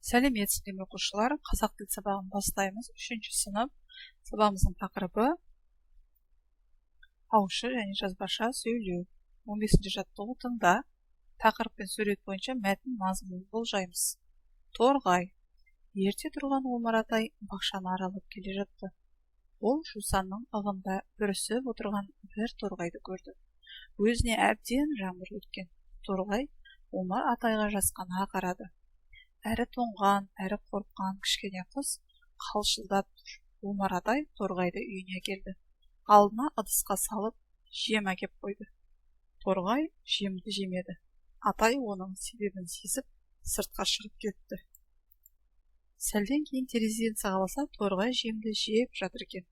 Сәлеметсіздер ме, оқушылар! Қазақ тілі сабағын бастаймыз. Үшінші сынып. Сабағымыздың тақырыбы: ауызша және жазбаша сөйлеу. 15-ші жаттығу. Тыңда. Тақырып пен сурет бойынша мәтін мазмұнын болжаймыз. Торғай. Ерте тұрған Омар атай бақшаны аралап келе жатты. Ол жусанның ығында бүрісіп отырған бір торғайды көрді. Өзіне әбден жаңбыр өткен. Торғай Омар атайға жасқана қарады. Әрі тоңған, әрі қорыққан кішкене құс қалшылдап тұр. Омар атай торғайды үйіне әкелді. Алдына ыдысқа салып жем әкеп қойды. Торғай жемді жемеді. Атай оның себебін сезіп, сыртқа шығып кетті. Сәлден кейін терезеден сығаласа, торғай жемді жеп жатыр екен.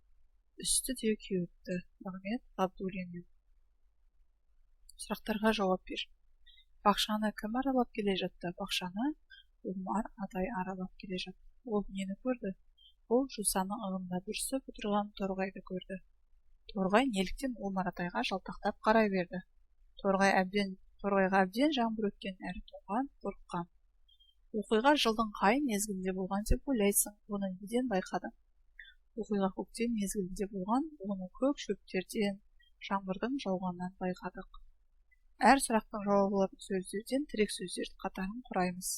Үсті де кеуіпті. Нығмет Ғабдуллиннен. Сұрақтарға жауап бер. Бақшаны кім аралап келе жатты? Бақшаны Омар атай аралап келе жатты. Ол нені көрді? Ол жусанның ығында бүрісіп отырған торғайды көрді. Торғай неліктен Омар атайға жалтақтап қарай берді? Торғайға әбден жаңбыр өткен, әрі тоңған, қорыққан. Оқиға жылдың қай мезгілінде болған деп ойлайсың? Оны неден байқадың? Оқиға көктем мезгілінде болған. Оны көк шөптерден, жаңбырдың жауғанынан байқадық. Әр сұрақтың жауабы болатын сөздерден тірек сөздердің қатарын құраймыз.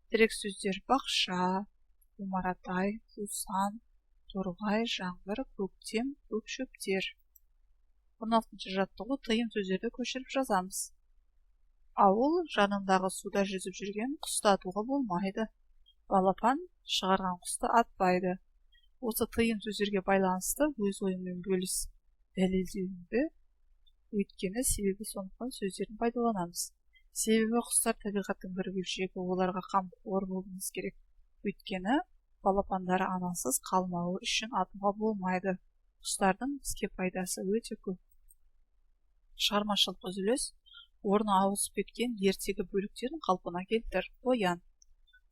Тірек сөздер: бақша, Омар атай, жусан, торғай, жаңбыр, көктем, көк шөптер. 16-шы жаттығу. Тыйым сөздерді көшіріп жазамыз. Ауыл жанындағы суда жүзіп жүрген құсты атуға болмайды. Балапан шығарған құсты атпайды. Осы тыйым сөздерге байланысты өз ойыңмен бөліс. Дәлелдеуіңді өйткені, себебі, сондықтан сөздерін пайдаланамыз. Себебі құстар табиғаттың бір бөлшегі, оларға қамқор болуымыз керек. Өйткені балапандары анасыз қалмауы үшін атуға болмайды. Құстардың бізге пайдасы өте көп. Шығармашылық үзіліс. Орны ауысып кеткен ертегі бөліктерін қалпына келтір. Қоян.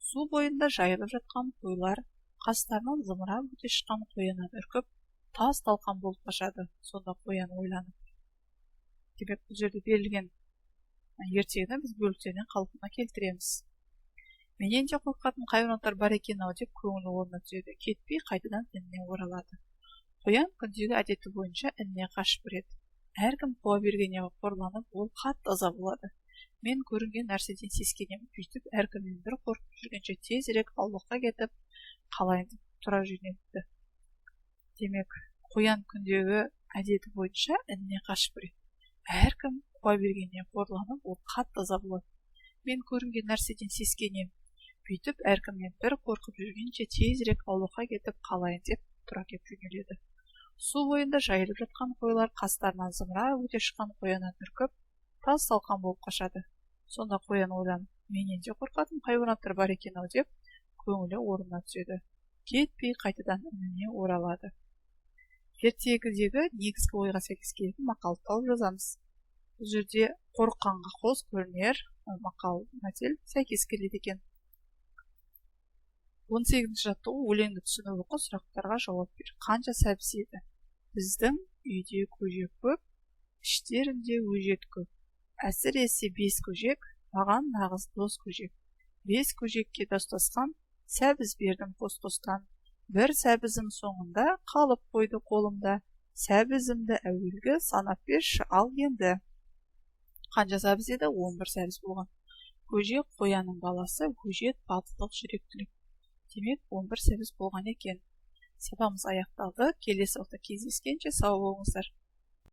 Су бойында жайылып жатқан қойлар қастарынан зымырап өте шыққан қояннан үркіп, тас талқан болып қашады. Сонда қоян ойланып. Демек, бұл жерде берілген ертегіні біз бөліктерінен қалпына келтіреміз. Менен де қорқатын хайуанаттар бар екен-ау деп көңілі орнына түседі. Кетпей қайтадан ініне оралады. Қоян күндегі әдеті бойынша ініне қашып кіреді. Әркім қуа бергеніне қорланып, ол қатты ыза болады. Мен көрінген нәрседен сескенемін. Бүйтіп әркімнен бір қорқып жүргенше, тезірек аулаққа кетіп қалайын деп тұра жөнеліпті. Демек, қоян күндегі әдеті бойынша ініне қашып кіреді. Әркім қуа бергеніне қорланып, ол қатты ыза болады. Мен көрінген нәрседен сескенемін. Бүйтіп әркімнен бір қорқып жүргенше, тезірек аулаққа кетіп қалайын деп тұра кеп жөнеледі. Су бойында жайылып жатқан қойлар қастарынан зымырап өте шыққан қояннан үркіп, тас талқан болып қашады. Сонда қоян ойланып, менен де қорқатын хайуанаттар бар екен-ау деп көңілі орнына түседі. Кетпей қайтадан ініне оралады. Ертегідегі негізгі ойға сәйкес келетін мақалды тауып жазамыз. Бұл жерде «Қорыққанға қос көрінер» мақал мәтел сәйкес келеді екен. 18-ші жаттығу. Өлеңді түсініп оқы, сұрақтарға жауап бер. Қанша сәбіз еді? Біздің үйде көжек көп, іштерінде өжет көп. Әсіресе бес көжек маған нағыз дос көжек. Бес көжекке достасқан, сәбіз бердім қос-қостан. Бір сәбізім соңында қалып қойды қолымда. Сәбізімді әуелгі санап берші ал енді. Қанша сәбіз еді? 11 сәбіз болған. Көжек — қоянның баласы, өжет — батылдық, жүректілік. Демек, 11 сәбіз болған екен. Сабағымыз аяқталды. Келесі уақытта кездескенше, сау болыңыздар.